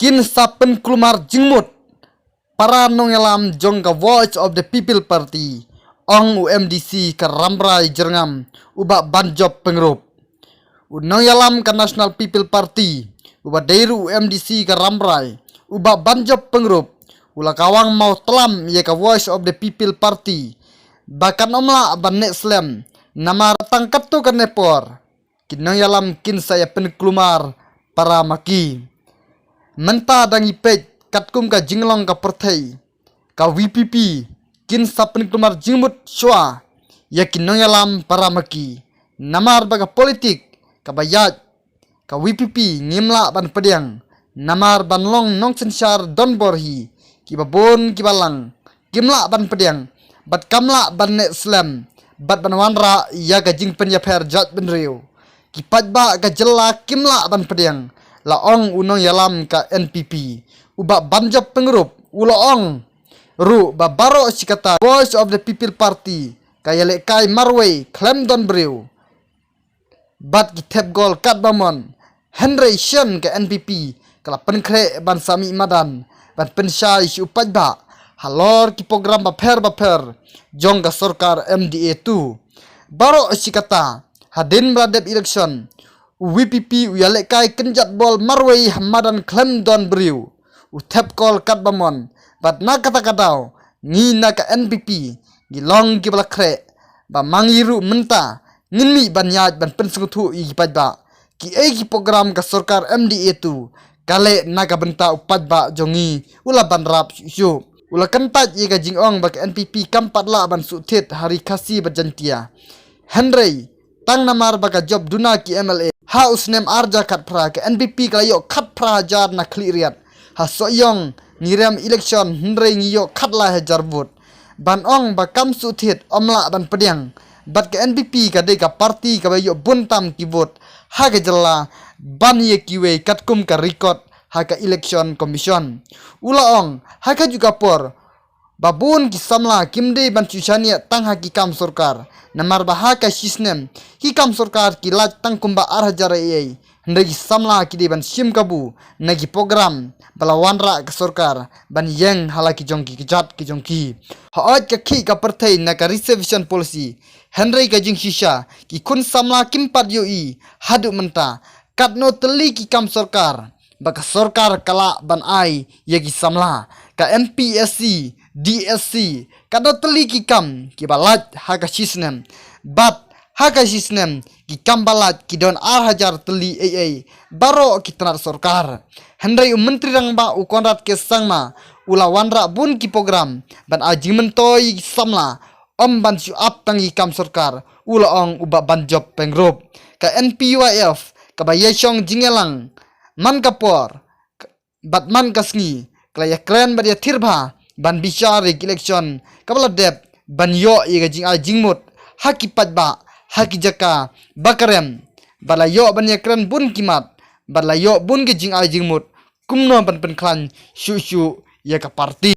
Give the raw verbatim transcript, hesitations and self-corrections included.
Kin sa pynkulmar jingmut para nongïalam jong ka Voice of the People Party, ong u MDC ka Rambrai Jyrngam, u Bah Banjop Pyngrope. U nongïalam ka National People Party, u ba dei ruh u MDC ka Rambrai, u Bah Banjop Pyngrope, u la kawang maw tlam ïa ka Voice of the People Party ba kan ym lah ban neh slem, namar tang katto katne por ki nongïalam kin sa ïa pynkulmar para ma ki. Mynta da ngi peit katkum ka jinglong ka pyrthei, ka VPP kin sa pynkulmar jingmut shuwa ïa ki nongïalam para ma ki, namar ba ka politik kaba ïaid ka VPP ngim lah ban pdiang, namar ban long nongsynshar donbor hi, kiba bun kiba lang kim lah ban pdiang bad kam lah ban neh slem bad ban wanrah ïa ka jingpynïapher jaitbynriew. Ki paidbah ka jylla kim lah ban pdiang, la ong u nongïalam ka NPP, u Bah Banjop Pyngrope, u la ong ruh ba baroh shi katta Voice of the People Party ka ïalehkai marwei khlem don briew bad ki thep gol katba mon. Hynrei shen ka NPP ka la pynkhreh ban sa mih madan ban pynshai sha u paidbah halor ki program bapher bapher jong ka sorkar MDA two. Baroh shi katta, hadien ba la dep election, u VPP u ïalehkai kynjat bol marwei ha madan khlem don briew, u thep gol katba mon. Bad na kata ka daw, ngi na ka NPP ngi long kiba la khreh ba ma ngi ruh mynta ngin mih ban ïaid ban pynsngewthuh ïa ki paidbah kiei ki program ka sorkar MDA two ka leh na ka bynta u paidbah jong ngi u la ban rap shuh shuh. U la kyntait ïa ka jingong ba ka NPP kam pat lah ban suhthied ha Ri Khasi bad Jaintia. Hynrei tang namar ba ka jop duna ki MLA, ha u snem ar hajar khatphra ka NPP ka la ïoh khatphra hajar na Khliehriat. Ha Sohiong ngi rem election hynrei ngi ïoh khatlai hajar vote. Ban ong ba kam suhthied ym lah ban pdiang. Bad ka NPP ka dei ka party kaba ïoh bun tam ki vote ha ka jylla ban ïa kiwei katkum ka record ha ka Election Commission. U la ong ha kajuh ka por ba bun ki samla kim dei ban shu shaniah tang ha ki kam sorkar, namar ba ha ka shi snem ki kam sorkar ki lait tang kumba ar hajar eiei. Hynrei ki samla ki dei ban shim kabu na ki program ba la wanrah ka sorkar ban ïeng ha la ki jong ki kjat ki jong ki. Hooid ka khih ka pyrthei na ka reservation policy, hynrei ka jingshisha ki khun samla kim pat ïohi haduh mynta katno tylli ki kam sorkar ba ka sorkar ka lah ban ai ïa ki samla. Ka MPSC, DSC, katno tylli ki kam kiba lait ha ka shi snem. Bad ha ka shi snem ki kam ba lait ki don ar hajar tylli eiei baroh ki tnat sorkar. Hynrei u Myntri Rangbah u Conrad K Sangma u la wanrah bun ki program ban ai jingmyntoi ïa ki samla, ym ban shu ap tang ïa ki kam sorkar, u la ong u Bah Banjop Pyngrope. Ka NPYF kaba ïashong jingïalang man ka por bad man ka sngi ka la ïakren bad ïathir bha ban bishar ïa ka election kaba la dep ban ïoh ïa ka jingai jingmut ha ki paidbah ha ki jaka ba ka rem, bad la ïoh ban ïakren bun ki mat bad la ïoh bun ka jingai jingmut kumno ban pynkhlaiñ shuh shuh ïa ka party.